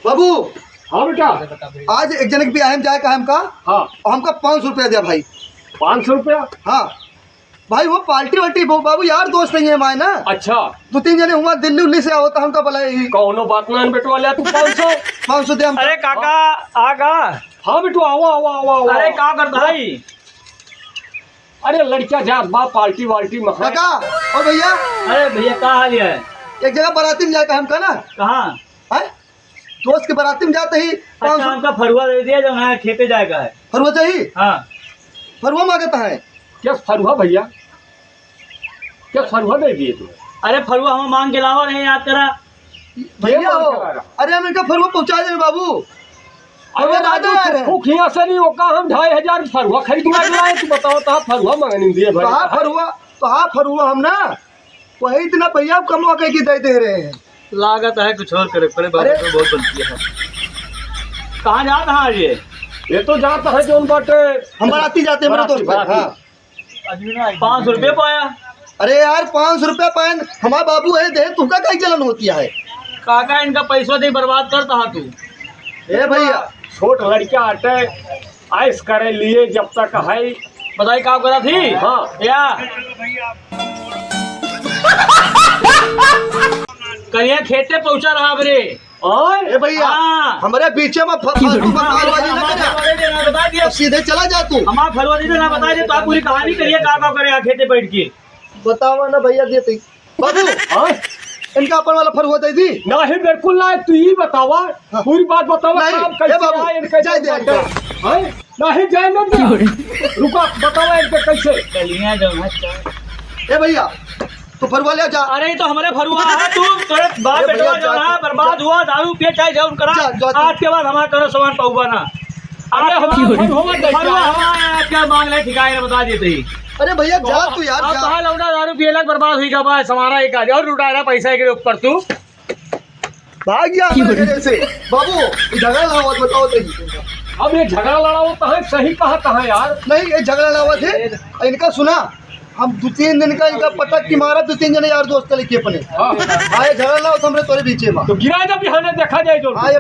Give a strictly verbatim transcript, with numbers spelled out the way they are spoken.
बाबू। हाँ बेटा। आज एक जने के बियाह में जाए का हमका। हाँ। और हमका पाँच सौ रुपया दिया भाई। पाँच सौ रुपया? हाँ। भाई वो पार्टी वार्टी, वो बाबू यार दोस्त नहीं है हमारे ना। अच्छा। दो तीन जने हुआ दिल्ली उल्ली से आवत, हमका बोला ही। कौनो बात ना बेटवा, ले तू पाँच सौ। पाँच सौ दे हम। अरे काका, हाँ। आ गा। हाँ बेटवा, आवा, आवा, आवा, आवा। अरे का करता भाई? अरे लड़का जात बा पार्टी वार्टी में है। काका, ओ भैया। अरे भैया का हाल है? एक जगह बाराती में जाए का हमका ना। कहाँ? हैं? दोस्त के बाराती में जाते ही अच्छा, पाँच सौ। हमका फरुआ दे दिया, जो हमारे खेते जाए का है। फरुआ चाहिए? हाँ। फरुआ मांगता है। क्या फरुआ भैया? क्या फरुआ दे दिए तू? अरे फरुआ हम मांग के लावा रहे, याद करा। भैया हो। अरे हम इनका फरुआ पहुंचा देंगे बाबू। अरे फरुआ राजू, दादा यार है। फूक हिया से नहीं होगा, हम ढाई हजार फरुआ खरीद के लाए, तू बताओ तो फरुआ मांगने दिए भाई। तो हाँ फरुआ, तो हाँ फरुआ हम ना वही इतना भैया कमवा के की दे दे रहे हैं। लागत है कुछ और करे पड़े, बाबू अरे। तो बहुत गलती है। कहाँ जात है ये? ये तो जात है जो बाटे हम बाराती जाते हैं, मेरे बाराती, दोस्त है। बाराती। हाँ। पाँच सौ रुपये पाया। अरे यार, पाँच सौ रुपये पाए, हमारा बाबू है, दे, तुमका कहीं जलन होती है? काका, इनका पैसा दे, बर्बाद करता है तू। ए भैया। छोट लड़का आटे, ऐश करे लिए जब तक है। बताई का करा थी? हाँ। या। करिया खेते पहुंचा रहा बरे। और? ए भैया, हाँ। हमरे बीचे में फ-, फालतू बकवास वाली ना हमार करा। फरवा दे देना, बता दिया। अब सीधे चला जा तू। हमार फरवा दे देना, बता दे, तो आप पूरी कहानी करिए, का, का करे यहाँ खेते बैठ के। बतावा ना भैया, दे तई। बाबू, हाँ? इनका अपन वाला फरुआ दे दी। नहीं, बिल्कुल ना, तू ही बतावा, हाँ। पूरी बात बतावा, नहीं, काम कैसे ए बाबू, आए, इनका जाए दे, जाए दे। हाँ? नहीं, जाए ना दे। रुका, बतावा इनके कैसे। चलिए, जो है, ए भैया, तू फरुआ ले जा। अरे, ये तो हमरे फरुआ है, तू, तोरे बाप ए भैया, बेटवा जो जा है, तू। बर्बाद हुआ, दारू पिए चाहे जौन करा, जा, जा तू। आज के बाद हमारा करो सामान पहुआ ना। अरे, आज के हमारा बाद फरुआ दे फरुआ जा। हमारा आज क्या मांग ले, ठिकाने बता देते ही। अरे भैया, जा तू यार, अब जा। कहाँ लौटा दारू पिए लग बर्बाद हुई का बाय, हमारा एक आज और लुटा रहा पैसा के ऊपर तू। भाग गया हमारे घर से। बाबू, ये झगड़ा ना हो, बताओ तो। अब ये झगड़ा लड़ाओ तो है, सही कहा तो है यार। नहीं, ये झगड़ा ना हुआ थे। इनका सुना, हम दो तीन दिन का इनका पटक के मारा, दो तीन जने यार दोस्त लेके अपने। हाँ। हाँ, ये झगड़ा ना हो तो हमरे तोरे बीचे में। तो गिरा दे बिहाने, देखा जाए जो। हाँ, ये